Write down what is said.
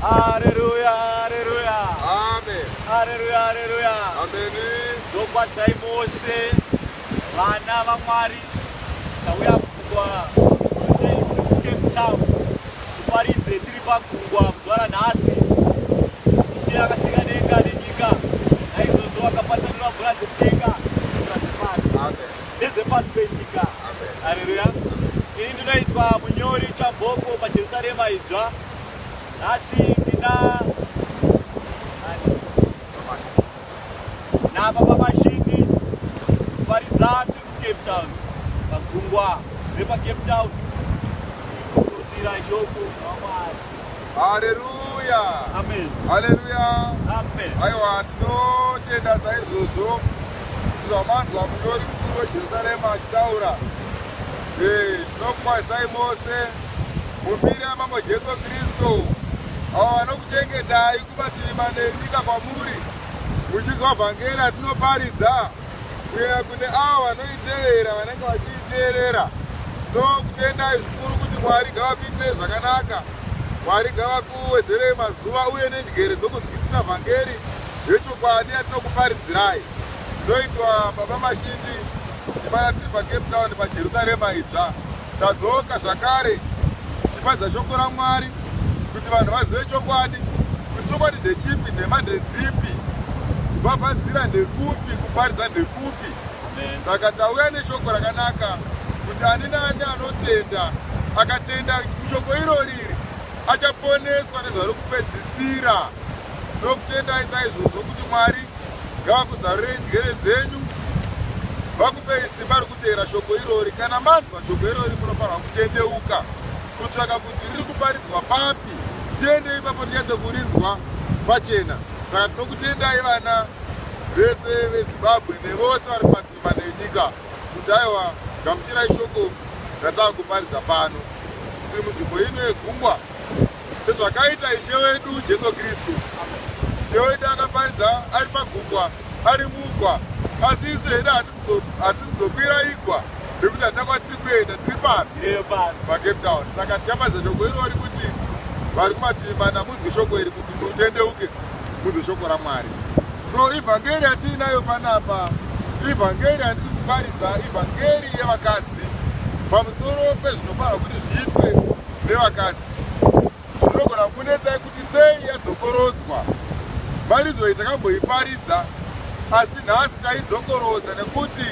Haleluya, haleluya. Amen. Haleluya, haleluya. Amen. Ndokwazisai mose vana vaMwari tauya kugungwa sei Cape Town kuparidze tiri pagungwa muzuva ranhasi. Ishe akasika denga nenyika naizvozvo akapatsanura mvura dzekudenga nemvura dzepasi. Amen. Nedzepasi penyika. Amen. Haleluya. Ini ndinoitwa munyori Chamboko paJerusarema idzva. Nhasi ndina nababa Mashindi kuparidza tiri kuCape Town pagungwa repaCape Town kusira shoko raMwari. Haleluya. Amen. Haleluya. Amen. Aiwa tinotenda saizvozvo kuti zvamanzwa munyori mukuru weJerusarema achitaura. Eh, tinokukwazisai mose mumbiri yaMambo Jesu Kristu avo vanokuchengetai kumativi mana enyika kwamuri muchinzwa vhangeri ratinoparidza kuenda kune avo vanoiteerera vanenge vachiiteerera. Tinokutendai zvikuru kuti Mwari ngavakuitirei zvakanaka. Mwari ngavakuwedzerei mazuva uye nenjere dzokunzwisisa vhangeri yechokwadi yatinokuparidzirai. Tinoitwa Baba Mashindi tichimana tiri paCape Town paJerusarema idzva. Tadzoka zvakare tichiparidza shoko raMwari kuti vanhu vazive chokwadi kuti chokwadi ndechipi, nhema ndedzipi, kubhabhadzira ndekupi, kuparidza ndekupi. Saka tauya neshoko rakanaka kuti ani naani anotenda akatenda kushoko irori iri achaponeswa nezuva rokupedzisira. Tinokutendai saizvozvo kuti Mwari ngavakuzarurei njere dzenyu vakupei simba rekuteera shoko irori. Kana manzwa shoko irori munofanirwa kutendeuka kutsvaka kuti riri kuparidzwa papi, tiende ipapo tinyatse kurinzwa pachena. Saka tinokutendai vana vese veZimbabwe nevose vari kumativi mana enyika kuti aiwa gamuchirai shoko ratava kuparidza pano. Tiri munzvimbo ino yegungwa sezvakaita Ishe wedu Jesu Kristu. Ishe wedu akaparidza ari pagungwa, ari mugwa, asi isu hedu hatisizokwira igwa nekuti hatina kwatiri kuenda, tiri papi paCape Town. Saka tichaparidza shoko irori kuti vari kumativi mana munzwe shoko iri kuti mutendeuke munzwe shoko raMwari. So ivhangeri yatiinayo panapa, ivhangeri yandiri kuparidza, ivhangeri yevakadzi pamusoro pezvinofanirwa kuti zviitwe nevakadzi. Zvinogona kunetsai kuti sei yadzokorodzwa. Mharidzo iyi takamboiparidza asi nhasi taidzokorodza nekuti